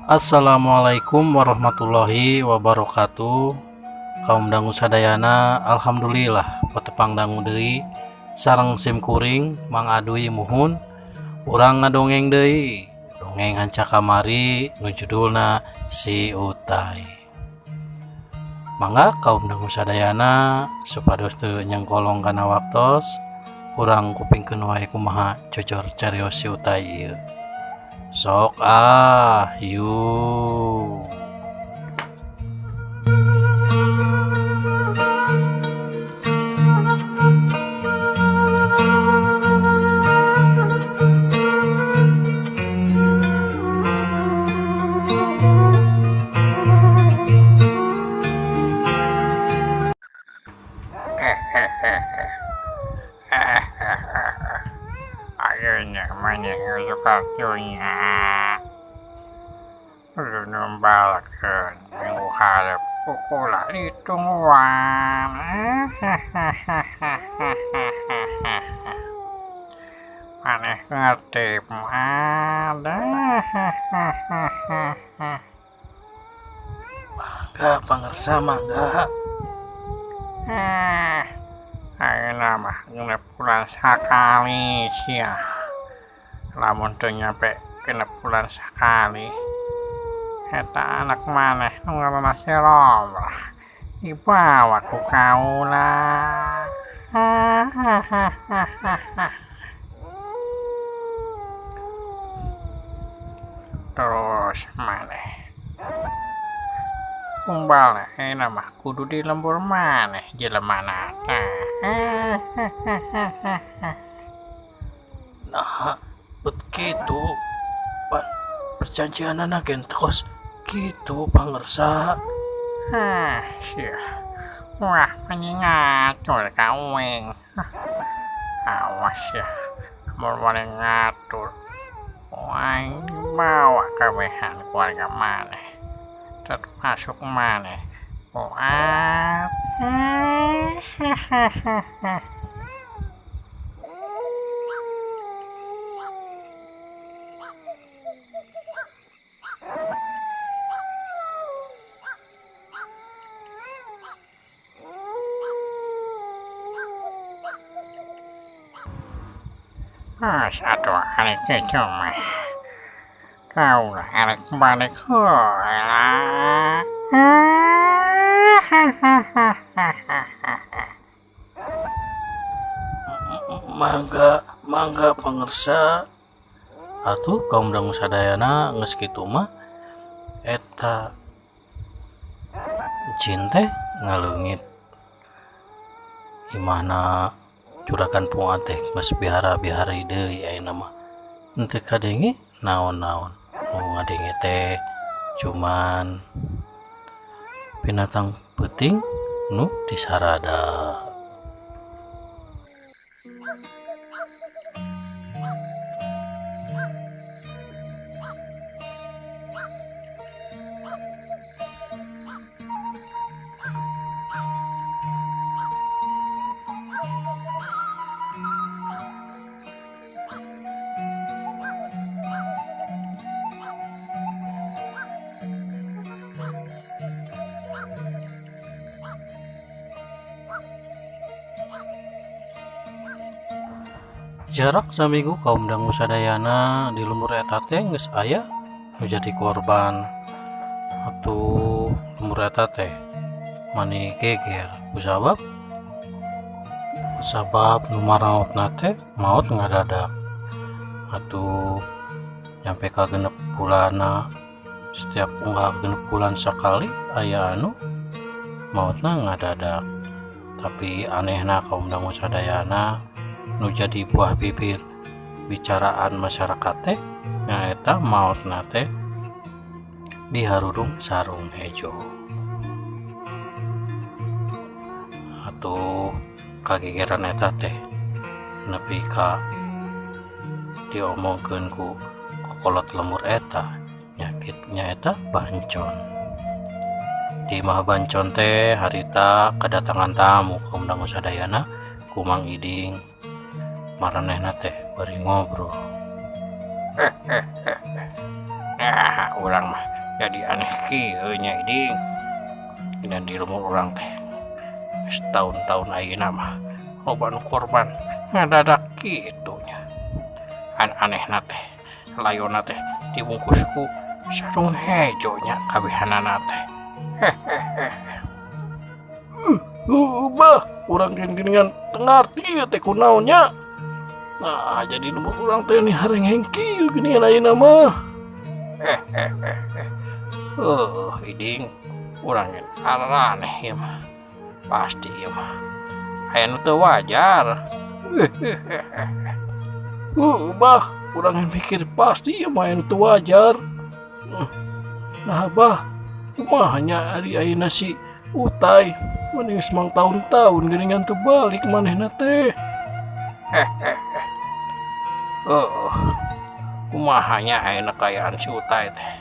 Assalamualaikum warahmatullahi wabarakatuh. Kaum dangu sadayana, alhamdulillah patepang dangu deui sareng sim kuring Mang Aduy. Muhun urang ngadongeng deui, dongeng hanca kamari nu judulna Si Utai. Mangga kaum dangu sadayana, supados teu nyengkolong kana waktos, urang kupingkeun wae kumaha cocor carios si Utai ieu. Sok ah, yuk. Ayeuna maneh geus waktunya kudu numbalkeun minggu hareup ku kula ditungguan. Maneh ngerti moal? Mangga pangersa, mangga. Eh, ayeuna mah 6 bulan sakali sia. Lamun teu nyampe 6 bulan sakali, eta anak maneh nu ngaranna si Romlah dibawa ku kaula. Terus maneh umbalna ayeuna mah kudu di lembur maneh jelemana teh. Naha bet kitu, pan perjanjianana ge kos kitu, pangersa. Ah, sia. Wah, mani ngatur ka uing. Awas ya, mun wani ngatur, aing dibawa kabehan keluarga maneh, termasuk maneh. Moal. Geus atuh ari kitu mah. Kaula arek balik heula. Mangga, mangga pangersa. Atuh kaum dangu sadayana, geus kitu mah eta jin teh ngaleungit. Imahna juragan Fuad teh geus bihara-bihari deui ayeuna mah. Henteu kadenge naon-naon. Nu ngadenge teh cuman binatang peuting nu disarada. Jarak saminggu, kaum dangu sadayana, di lembur eta teh geus aya nu jadi korban. Atuh lembur eta teh mani geger kusabab sabab nu maraotna teh maot ngadadak. Atuh nyampe ka 6 bulanna, setiap unggal 6 bulan sakali aya anu maotna ngadadak. Tapi anehna, kaum dangu sadayana, nu jadi buah bibir bicaraan masyarakat teh nyaeta maotna teh diharudung sarung hejo. Atuh kagegeran eta teh nepi ka diomongkeun ku kokolot lembur eta nyaeta Bancon. Di imah Bancon teh harita kedatangan tamu, kaum dangu sadayana, ku Mang Iding. Maranehna teh bari ngobrol. Ah, urang mah Jadi aneh kieu nya Iding. Dina di lembur urang teh geus taun-taun ayeuna mah loba nu korban ngadadak kitu nya. An anehna teh layonna teh dibungkus ku sarung hejo nya kabehanana teh. Hehehe. Heuh bah, urang geuningan teu ngarti ieu teh kunaon nya. Nah, jadi lembur urang teh ni harengheng kieu geuningan ayeuna mah. Hehehe. Heuh Iding, urang ge araraneh ieu mah. Pasti ieu mah aya nu teu wajar. Hehehe. Heuh bah, urang mikir pasti ieu mah aya nu teu wajar. Nah bah, kumaha nya ari ayeuna si Utai mending geus mangtaun-taun geuningan teu balik manehna teh. Hehehe. Heuh, kumaha nya ayeuna kaayaan si Utai teh.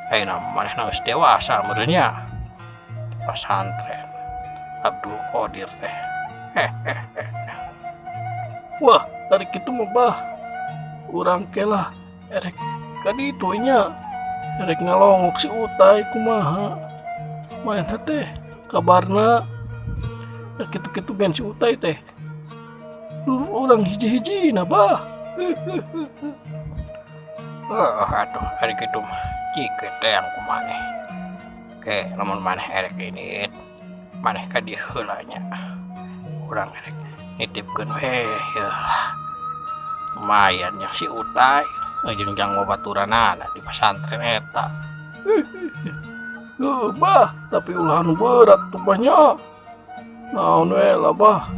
Ayeuna manehna geus dewasa meureun nya. Pasantren Abdul Qadir teh. Hehehe. Wah, ari kitu mah bah. Urang ke lah erek ka ditu nya. Erek ngalongok si Utai kumaha. Manehna teh kabarna da kitu-kitu gen si Utai teh dulur urang hiji-hijina bah. Heuh atuh ari kitu mah jikeun teh yang ku maneh. Ke lamun maneh erek indit, maneh ka dieu heula nya. Urang erek nitipkeun we yeuh lah. Lumayan nya si Utai jeung jang babaturanana di pasantren eta. Heuh bah, tapi ulah anu berat tuh bah nya. Naon we lah bah.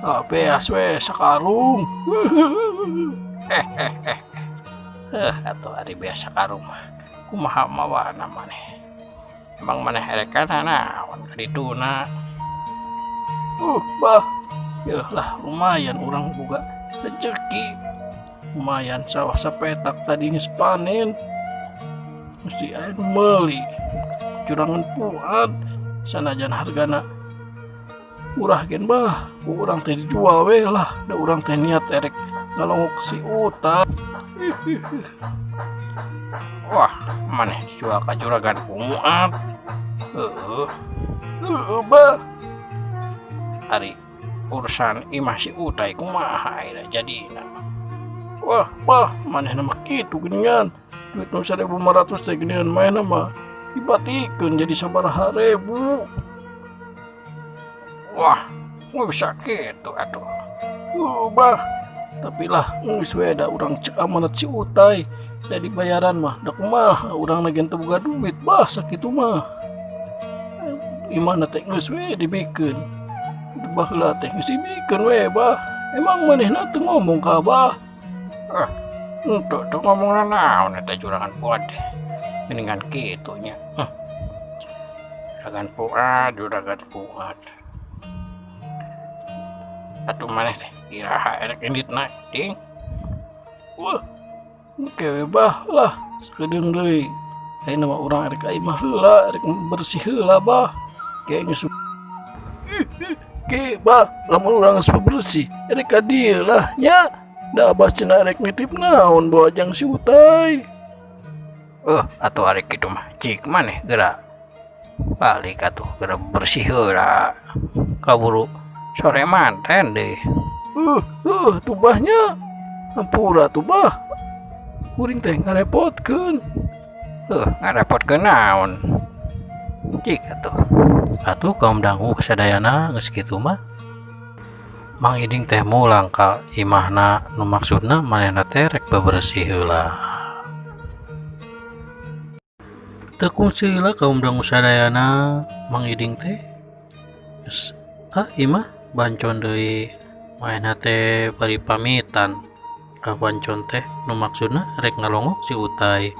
Ah, beas we sakarung. Hehehe. Heuh atuh ari beas sakarung mah kumaha mawana maneh. Emang maneh erek kana naon ka dituna. Bah, yeuh lah lumayan urang boga rejeki. Lumayan sawah sapetak tadi geus panen. Mesti aya nu meuli. Curangan Puad sanajan hargana murah gen bah, ku urang teh dijual we lah, da urang teh niat erek ngalongok si Utai. Wah, maneh dijual ka juragan Fuad. Heueuh. Heueuh bah. Ari urusan imah si Utai kumaha ayeuna jadina. Wah, bah, manehna mah kitu geuningan. Duit nu 1.500 teh geuningan manehna mah dibatikeun jadi sabaraha ribu. Wah, bisa kitu atuh. Heuh bah, tapi lah geus we da urang cek amanat si Utai. Da dibayaran mah da kumaha urang ge teu boga duit bah sakitu mah. Imahna teh geus we dibikeun. Baheula teh geus dibikeun we bah. Emang manehna teu ngomong ka abah? Henteu teu ngomong naon eta juragan Fuad teh. Geuningan kitu nya. Juragan Fuad, juragan Fuad. Atuh maneh teh iraha erek inditna, Ding? Wah, engke we bah lah sakedeung deui. Ayeuna mah urang erek ka imah heula, erek bersih heula bah. Ke geus Ke bah, lamun urang geus bebersih erek ka dieu lah nya. Da abah cenah erek nitip naon bawa jang si Utai. Atuh ari kitu mah cik maneh geura balik atuh geura bersih heula. Kaburu sore manten deui. Tuh bahnya. Hampura tuh bah. Kuring teh ngarepotkeun. Ngarepotkeun naon? Cik atuh. Atuh kaum dangu kasadayana geus kitu mah. Mang Iding teh mulang ka imahna nu maksudna manehna teh rek bebersih heula. Teu kungsi heula kaum dangu sadayana Mang Iding teh geus ka imah bancon deui. Manehna teh bari pamitan ka bancon teh nu maksudna rek ngalongok si Utai.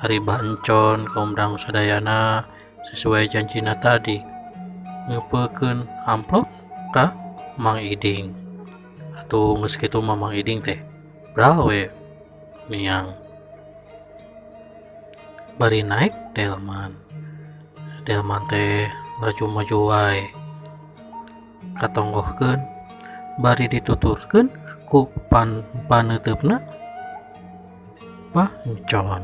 Ari bancon kaum dangu sadayana sesuai janjina tadi ngeupeulkeun amplop ka Mang Iding. Atuh geus kitu mah Mang Iding teh bral we miang. Bari naik delman. Delman teh laju maju wae. Katonggohkeun bari dituturkeun ku paneuteup-na Pancon.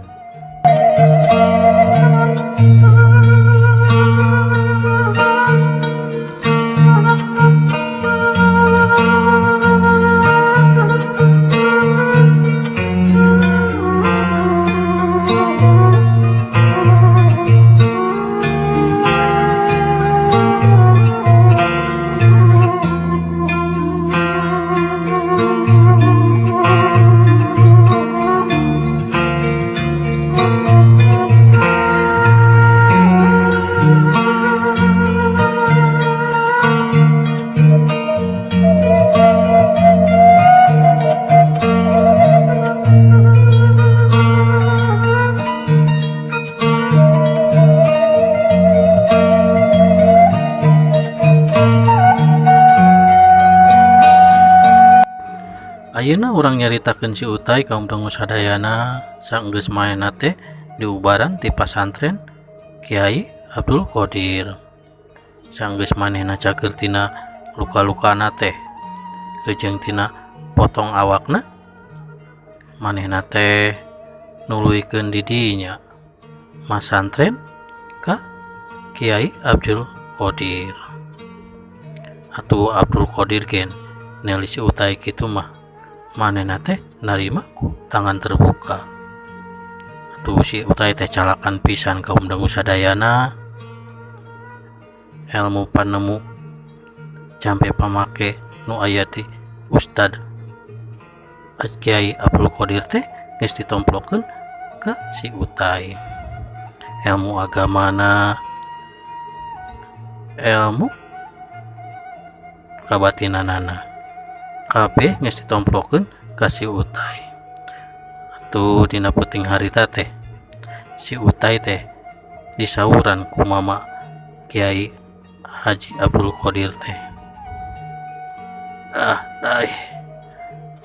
Ayeuna urang nyaritakeun si Utai kaum dangu sadayana saenggeus manehna teh diubaran ti pasantren Kiai Abdul Qadir. Saenggeus manehna cager tina luka-lukana teh jeung tina potong awakna manehna teh nuluykeun di dinya masantren ka Kiai Abdul Qadir. Atuh Abdul Qadir gen ningali si Utai kitu mah manehna teh narima ku tangan terbuka. Atuh si Utai teh calakan pisan kaum dangu sadayana ilmu panemu jampe pamake nu aya di Ustad Kiai Abdul Qadir teh geus ditomplokeun ka si Utai. Ilmu agamana, ilmu kabatinanana, kabeh geus ditomplokeun ka si Utai. Atuh dina peuting harita teh si Utai teh disauran ku mama Kiai Haji Abdul Qadir teh. Ah, tai,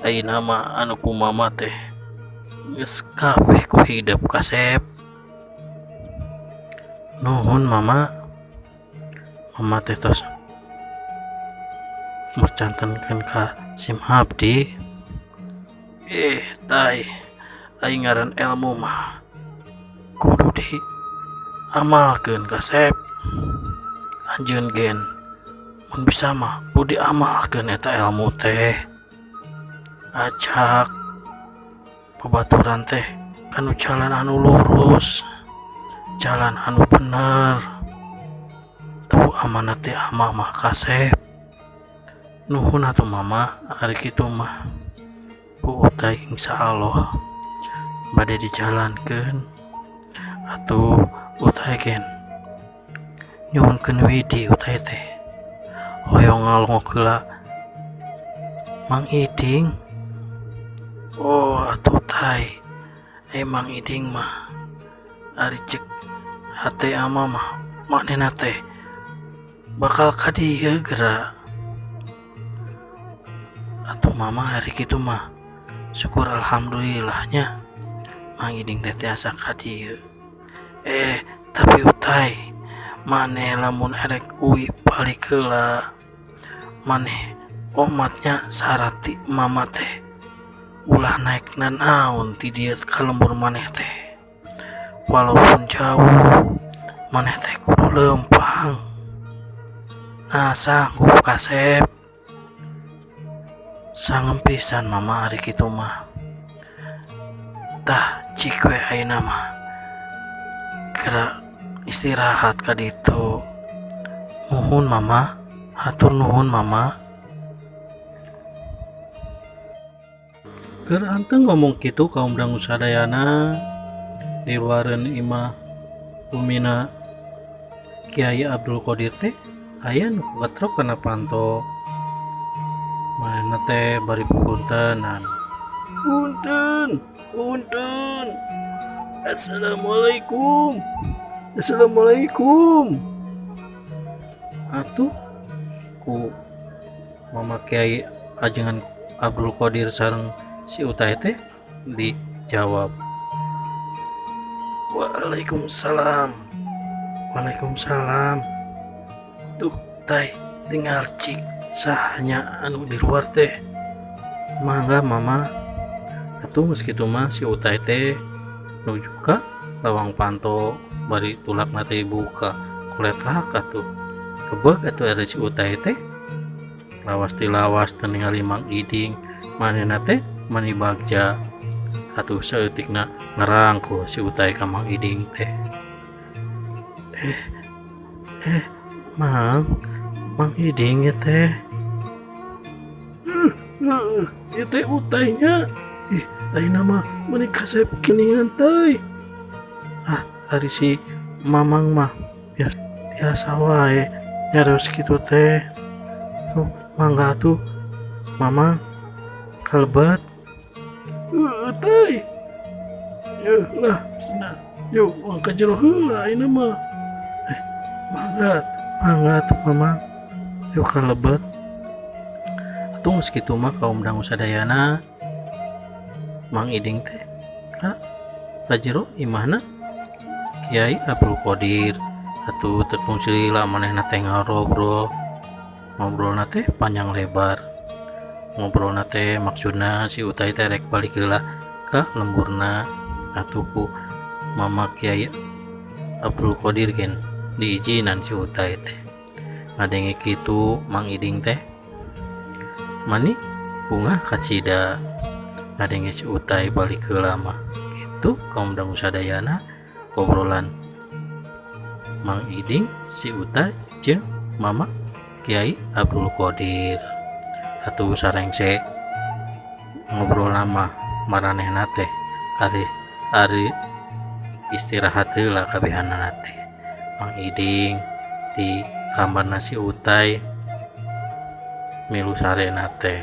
ayeuna mah anu ku mama teh geus kabeh ku hidep kasep. Nuhun mama, mama teh tos mercantenkeun ka sim abdi. Tai, aing ngaran ilmu mah kudu diamalkeun kasep. Anjeun gen mun bisa mah kudu diamalkeun eta ilmu teh. Acak babaturan teh kanu jalan anu lurus, jalan anu bener. Tuh amanat teh ama mah kasep. Nuhun atuh mama, ari kitu mah ku Utai insyaallah bade dijalankeun. Atuh Utai gen nyuhunkeun widi Utai teh hoyong ngalongok heula Mang Iding. Oh atuh Tai, Mang Iding mah ari cek hate ama mah manehna teh bakal ka dieu geura. Atuh mama ari kitu mah syukur alhamdulillahnya Mang Iding teh tiasa ka dieu. Tapi Utai maneh lamun erek uwi balik heula maneh omatnya syarat ti mama teh ulah naik nanaon ti dieu ka lembur maneh teh. Walaupun jauh maneh teh kudu leumpang. Nah sanggup kasep. Sangem pisan mama ari kitu mah. Tah cik we ayeuna mah geura istirahat ka ditu. Nuhun mama, hatur nuhun mama. Keur anteng ngomong kitu kaum dangu sadayana di luareun imah bumina Kiai Abdul Qadir teh aya nu katrok kana panto. Manehna teh bari bubuntenan. Punten, punten. Assalamualaikum. Assalamualaikum. Atuh ku mama Kiai ajengan Abdul Qadir sareng si Utai teh dijawab. Waalaikumsalam. Waalaikumsalam. Tuh Tai dengar cik sahanya anu di luar teh. Mangga mama. Atuh geus kitu mah si Utai teh nuju ka lawang panto bari tulakna teh dibuka kuletrak atuh. Kebeg atuh ari si Utai teh. Lawas ti lawas teu ningali Mang Iding manehna teh mani bagja. Atuh saeutikna ngarangkul si Utai ka Mang Iding teh. Mang, Mang Iding ya teh. Ieu teh Utainya. Ih, ayeuna mah meuni kasep geuningan teuy. Ah, ari si Mamang mah biasa wae nyarios kitu teh. Tuh, mangga atuh Mamang kalebet. Teuy. Yeuh lah, cenah. Yuk, urang ka jero heula ayeuna mah. Mangga, mangga atuh Mamang. Yuk kalebet. Atuh geus kitu mah kaum dangu sadayana Mang Iding teh ka kajero imahna Kiai Abdul Qadir. Atuh teu kungsi lila manehna teh ngarobrol, ngobrolna teh panjang lebar. Ngobrolna teh maksudna si Utay teh rek balik heula ka lemburna. Atuh ku Mama Kiai Abdul Qadir gen diizinan si Utay teh. Ngadenge kitu Mang Iding teh mani bungah kacida ngadenge si Utay balik heula mah. Kitu kaum dangu sadayana obrolan Mang Iding, si Utay jeung Mama Kiai Abdul Qadir. Atuh sarengse ngobrol mah maranehna teh ari ari istirahat heula kabehanana teh. Mang Iding di kamarna si Utay milu sarena teh.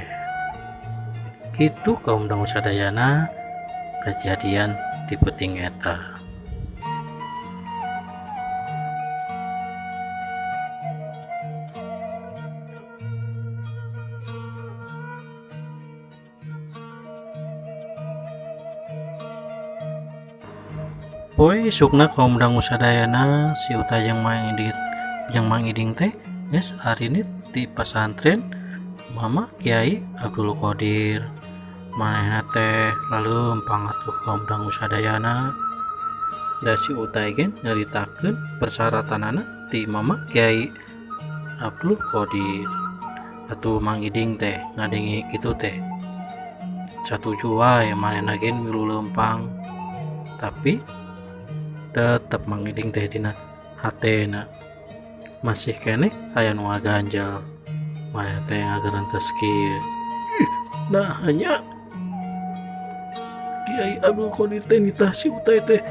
Kitu kaum dangu sadayana kejadian di peuting eta. Poe isukna kaum dangu sadayana si Utay jeung Mang Iding teh geus arinit di pasantren Mama Kiai Abdul Qadir. Manehna teh laleumpang atuh kaum dangu sadayana. Da si Utay gen nyaritakeun persyaratanana ti Mama Kiai Abdul Qadir. Atuh Mang Iding teh ngadenge kitu teh satuju wae, manehna gen milu leumpang. Tapi tetep Mang Iding teh dina hatena masih keneh aya nu ngaganjel. Manehna teh ngagerentes kieu, ih nah nya Kiai Abdul Qadir teh nitah si Utay teh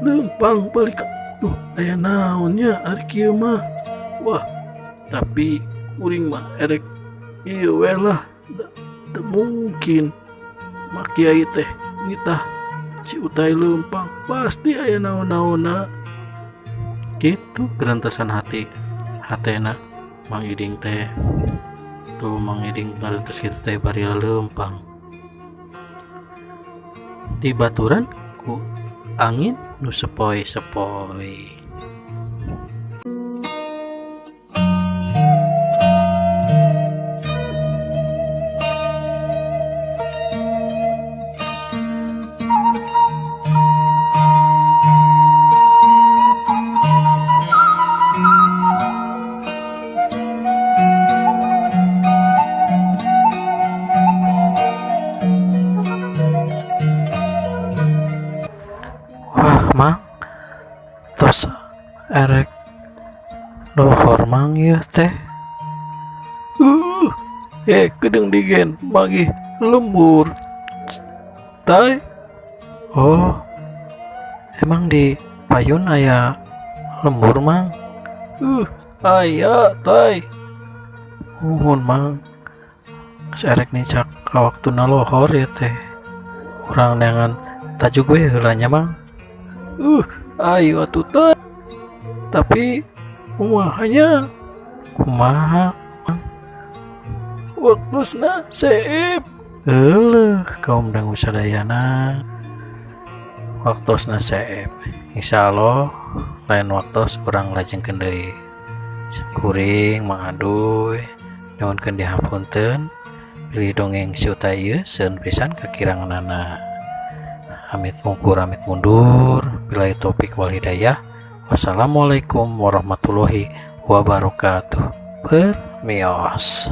leumpang balik. Duh, aya naon nya ari kieu mah. Wah, tapi kuring mah erek ieu we lah, teu mungkin mah Kiai teh nitah si Utay leumpang, pasti aya naon-naonna. Kitu gerentesan hati hatena Mang Iding teh. Tuh Mang Iding ngarentes kitu teh bari leumpang dibaturan ku angin nu sepoi-sepoi. Wah Mang, tos erek lohor Mang ieu teh. Kedeung digen magih lembur Tay. Oh, emang di payun aya lembur Mang? Aya Tay. Muhun Mang, geus erek nincak ka waktuna lohor ieu teh. Urang neangan tajuk we heula nya Mang. Ayo atuh Tay. Tapi kumaha nya? Kumaha Mang? Waktosna seep. Euleuh kaum dangu sadayana, waktosna seep. Insyaallah lain waktos urang lajengkeun deui. Simkuring Mang Aduy nyuhunkeun dihapunten bilih dongeng si Utay ieu seueun pisan kakiranganana. Amit mungkur amit mundur, billahi taufik wal hidayah. Wassalamualaikum warahmatullahi wabarakatuh. Permios.